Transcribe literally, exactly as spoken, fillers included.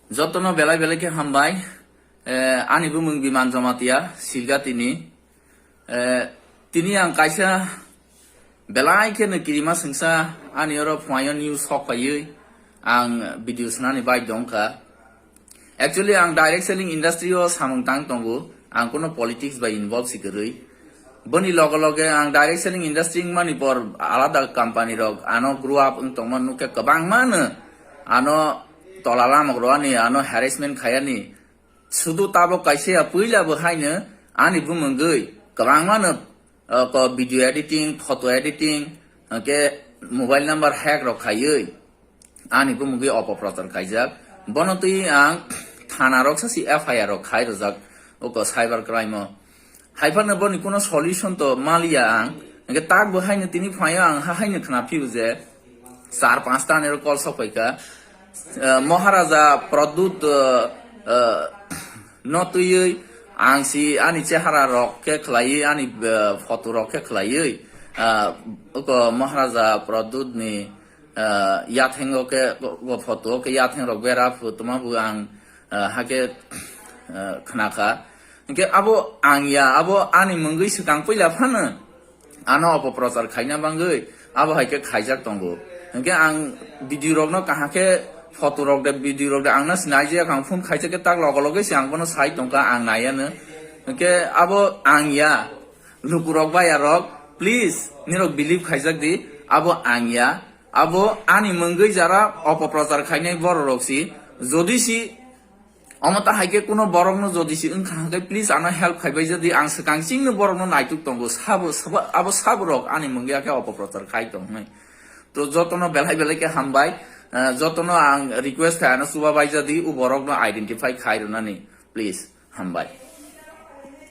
Jotono belai belai khe hambai. Eh, ani bumung Biman Jamatia, Silgatini. Eh, tini ang kaisa belai kheno kirima sengsa ani oro phuaio news sok phaiwi ang video swnani bai dongkha. Actually, ang direct selling industry o samung tang tongo, ang kono politics bai involve si kwrwi. Boni loge loge ang direct selling industry wngmani por alada company rok ano grow up wng tongma nukhe kwbangma no ano tola lamok rwani, ano harassment khayani. Sudu tabok kaisa ya puila bo haino ani bumungwi kwbangma no, uh, ko video editing, photo editing, hwnkhe mobile number hack rok khaiwi ani bumungwi opoprochar khaijak. Bono twi ang thana rok sasi F I R rok khai rwjak, oko cyber crime o. Haiphano boni kuno solution to maliya ang. Hwnkhe tak bo haino tini phaio ang ha haino khna phio je char panch ta nero call sok phaikha. Eh, Maharaja Pradyut, eh, eh, no twiwi ang si ani chehara rok khe khlaiwi, ani, eh, photo rok khe khlaiwi, eh, oko Maharaja Pradyut ni, eh, yathengo khe, o photo o khe yatheng rok bera phu tuma bu ang, eh, hakhe, eh, khnakha. Hwnkhe abo ang ya, abo ani mungwi swkang puila phano ano opoprochar khaina bangwi abo hai khe khaijak tongo. Hwnkhe ang video rokno kaham khe photo rok de, video rok de ang no sinai je, ang phone khaijak khe tak logo loge se ang bono sai tongkha, ang naiya no. Hwnkhe abo ang ya, lukurok baya rok, please nirok believe khaijak di, abo ang ya, abo ani mungwi jara opoprochar khainai borok rok si, jodi si Omo ta hai khe kuno borokno jodi si wngkha hwnkhe, please ano help khaibai jadi, ang swkang chingno borokno naituk tongo, sabo, sabo, abo saborok ani mungya khe opoprochar khai tong hwnwi. To jotono belai belai khe hambai, eh, jotono ang request khai ano chuba bai jadi, u borokno identify khai rwnani, please, hambai.